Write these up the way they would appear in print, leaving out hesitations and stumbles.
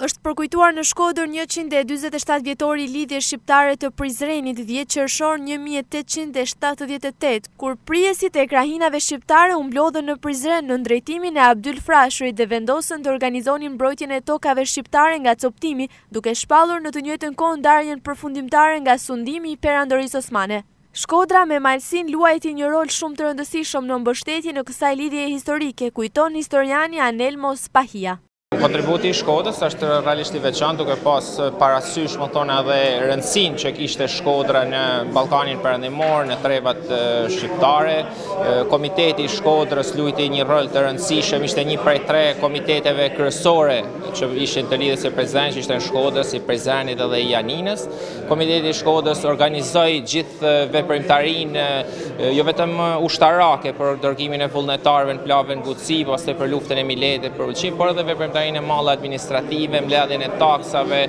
Është përkujtuar në Shkodër 147 vjetori i Lidhjes Shqiptare të Prizrenit, 10 qershor 1878, kur prijësit e krahinave shqiptare u mblodhën në Prizren nën drejtimin e Abdyl Frashërit dhe vendosën të organizonin mbrojtjen e tokave shqiptare nga copëtimi, duke shpallur në të njëjtën kohë ndarjen përfundimtare nga sundimi i Perandorisë Osmane. Shkodra me Malësinë luajti një rol shumë të rëndësishëm në mbështetjen e kësaj lidhjeje historike, kujton historiani Anelmo Spahia. Kontributi i Shkodrës është realisht i veçantë duke pas parasysh, me thonë edhe rëndësinë që kishte Shkodra në Ballkanin Perëndimor, në trevat shqiptare. Komiteti i Shkodrës luajti një rol të rëndësishëm, ishte një prej tre komiteteve kryesore që ishin të Lidhjes së Prizrenit, që ishte i Shkodrës, i Prizrenit edhe i Janinës. Komiteti i Shkodrës organizoi gjithë veprimtarinë jo vetëm ushtarake për dërgimin e vullnetarëve në Plavë, në Guci, pastaj për luftën e Miletit, për Ulqin, por edhe veprimtarinë e madhe administrative, mbledhjen e taksave,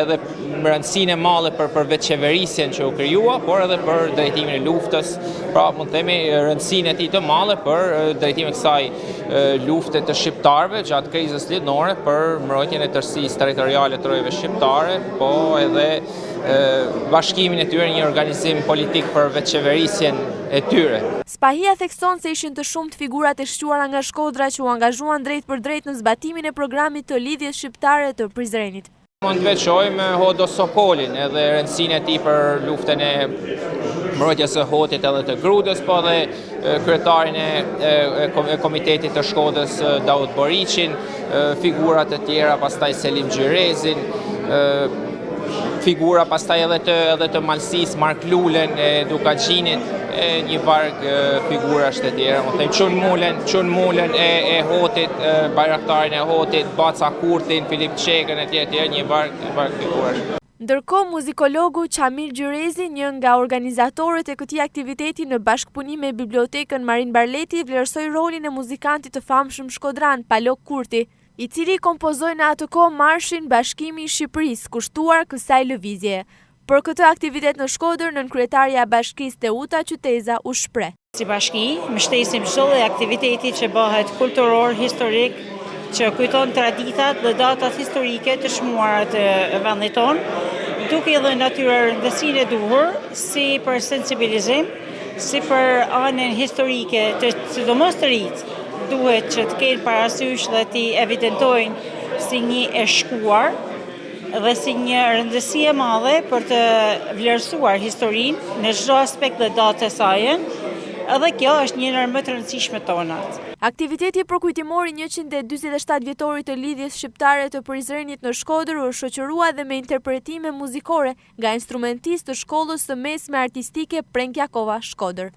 edhe rëndësinë e madhe për për vetëqeverisjen që u krijua, por edhe për drejtimin e luftës, pra mund të themi rëndësinë e tij të madhe për drejtimin e kësaj lufte të shqiptarëve gjatë krizës lidhnore për mbrojtjen e tërësisë territoriale të trojeve shqiptare, po edhe bashkimin e tyre një organizim politik për vetëqeverisjen e tyre. Spahia thekson se ishin të shumtë figurat e shquara nga Shkodra që u angazhuan drejtpërdrejt në zbatimin e programit të Lidhjes Shqiptare të Prizrenit. Mund të veçojmë Hodo Sokolin edhe rëndësinë e tij për luftën e mbrojtjes së Hotit edhe të Grudës, po edhe kryetarin e, e, komitetit të Shkodrës Daut Boriçin, figura të tjera, pastaj Selim Gjyrezin, figura pastaj edhe të edhe të Malësisë, Mark Lulen e Dukagjinit, e një varg figurash të tjera, mund të them Çun Mulen, Çun Mulen e, e Hotit, e, Bajraktarin e Hotit, Baca Kurtin, Filip Çekën e tjerë tjerë, një varg një varg figurash. Ndërkohë, muzikologu Qamil Gjyrezi, një nga organizatorët e këtij aktiviteti në bashkëpunim me Bibliotekën Marin Barleti, vlerësoi rolin e muzikantit të famshëm shkodran, Palok Kurti, i cili kompozoi në atë kohë marshin Bashkimi i Shqipërisë, kushtuar kësaj lëvizjeje. Për këtë aktivitet në Shkodër, nënkryetarja e Bashkisë Teuta Qyteza u shpreh. Si bashki, mbështesim çdo lloj aktiviteti që bëhet kulturor, historik, që kujton traditat dhe datat historike të çmuara të vendit tonë, duke i dhënë atyre rëndësinë e duhur, si për sensibilizim, si për anën historike, të sidomos të rinjtë, duhet që të kenë parasysh dhe t'i evidentojnë si një e shkuar dhe si një rëndësi e madhe për të vlerësuar historinë në çdo aspekt dhe datë të sajën, edhe kjo është një ndër më të rëndësishmet tonat. Aktiviteti përkujtimor i 147 vjetorit të Lidhjes Shqiptare të Prizrenit në Shkodër u shoqërua edhe me interpretime muzikore nga instrumentistë të shkollës së mesme artistike Prenk Jakova, Shkodër.